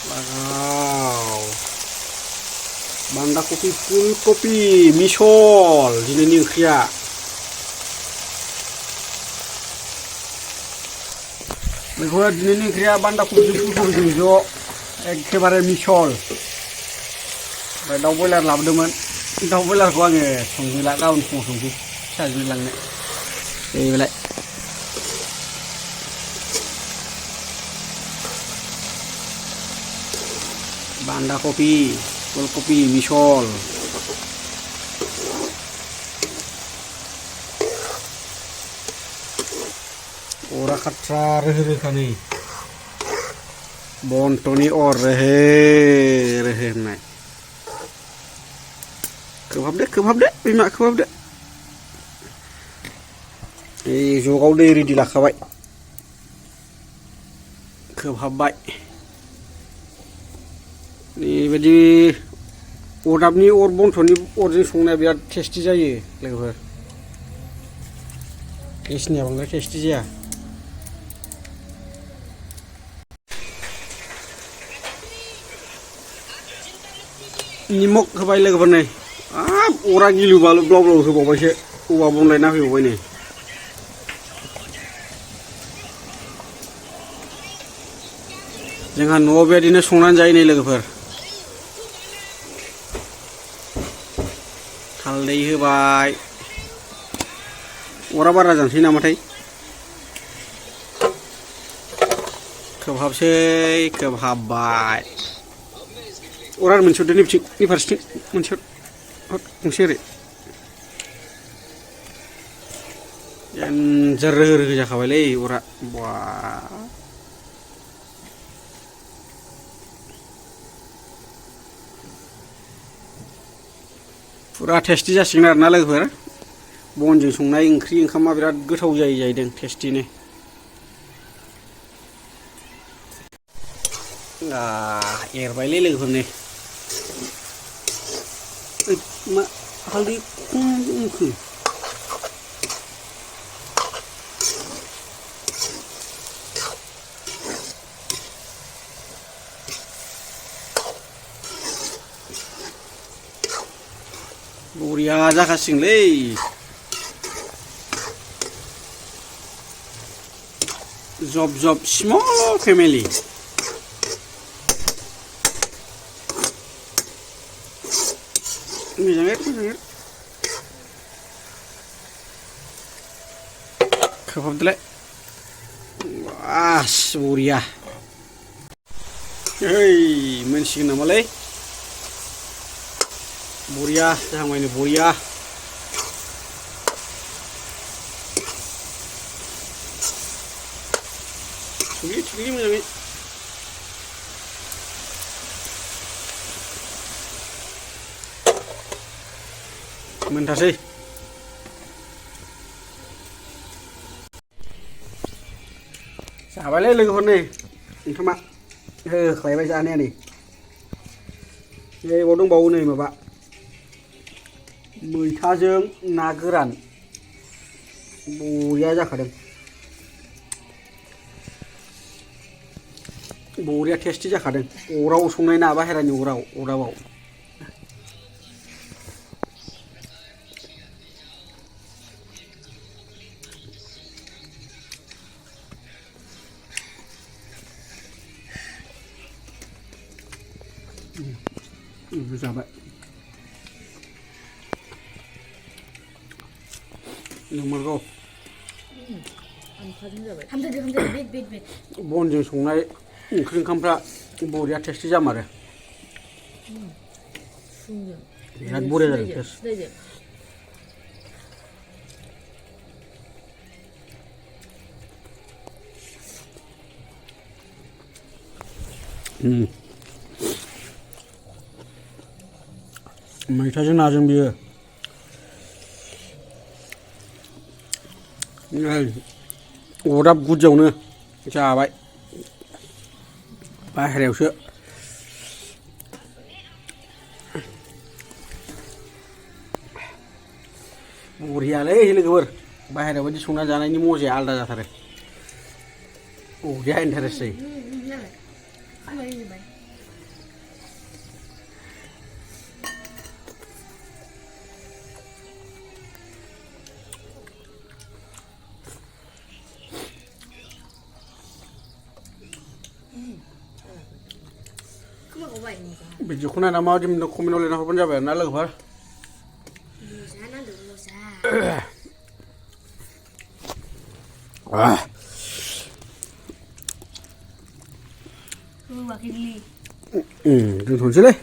Wow. Banda kopi full kopi misol दिनैनि ओंख्रिया बेखौ दिनैनि ओंख्रिया बान्दा कबिजों फुल कबिजों ज' एखेबारे मिसल ओमफ्राय दाउ बयलार लाबोदोंमोन दाउ बयलारखौ आङो संहैला गाबोन फुङाव संसै फिसाजोनो लांनो बेलाय बान्दा कपि फुल कपि मिसल अरा खाट्रा रोहो रोखानै बन्थ'नि अर रोहो रोहो होननाय खोबहाबदो बिमा खोबहाबदो जगाव दै रेडि लाखाबाय खोबहाबबाय बेबायदि अरदाबनि अर बन्थ'नि अरजों संनाया बिराद टेस्टि जायो लोगोफोर गेसनिया बांद्राय टेस्टि जाया निमक होबाय लोगोफोर नै अरा गिलु बालु ब्लाव ब्लाव होबावबायसो औवा बन लायना फैबावबाय नै जोंहा न'आव बेबायदिनो संनानै जायो नै लोगोफोर हालदै होबाय अरा बारा जानोसै नामाथाय खोबहाबसै खोबहाबबाय अरा मोनसे हरदो नै फारसेथिं मोनसे गंसे ओरै जेनजार रोहो रोहो जाखाबायलै अरा बा फुरा टेस्टि जासिगोन आरोना लोगोफोर बनजों संनाय ओंख्रि ओंखामा बिराद गोथाव जायो जाहैदों टेस्टिनो एरबायलै लोगोफोर नै मा हालदै खमखो बरिया जाखासिगोनलै जब जब स्मल फेमिलि मोजाङै खोबहाबदोलाय बास बरिया मोनसिगोन नामालै बरिया जाहांबायनो बरिया थुग्लि मोजाङै मोनथारसै जाबायलै लोगोफोर नै ओंखामा होख्लायबाय जानाया नै बाव दंबावो नै माबा मैथाजों ना गोरान बरिया जाखादों बरिया टेस्टि जाखादों अराव संनाय ना बाहेरानि अरदाबाव जाबाय नंमारगौ बनजों संनाय ओंख्रि ओंखामफ्रा बरिया टेस्टि जामारो बिराद बरिया जादों टेस्ट मैथाजों नाजों बियो अरदाब गुदियावनो जाबाय बाहेरायावसो बरियालै लोगोफोर बाहेरायाव बायदि संना जानायनि मजाया आलादा जाथारो बरिया इन्टारेस्ट जायो भिडिअखौ नायना माबायदि मोनदों कमेन्टआव लिरना हरबानो जाबाय आरोना लोगोफोर दोनथ'नोसैलै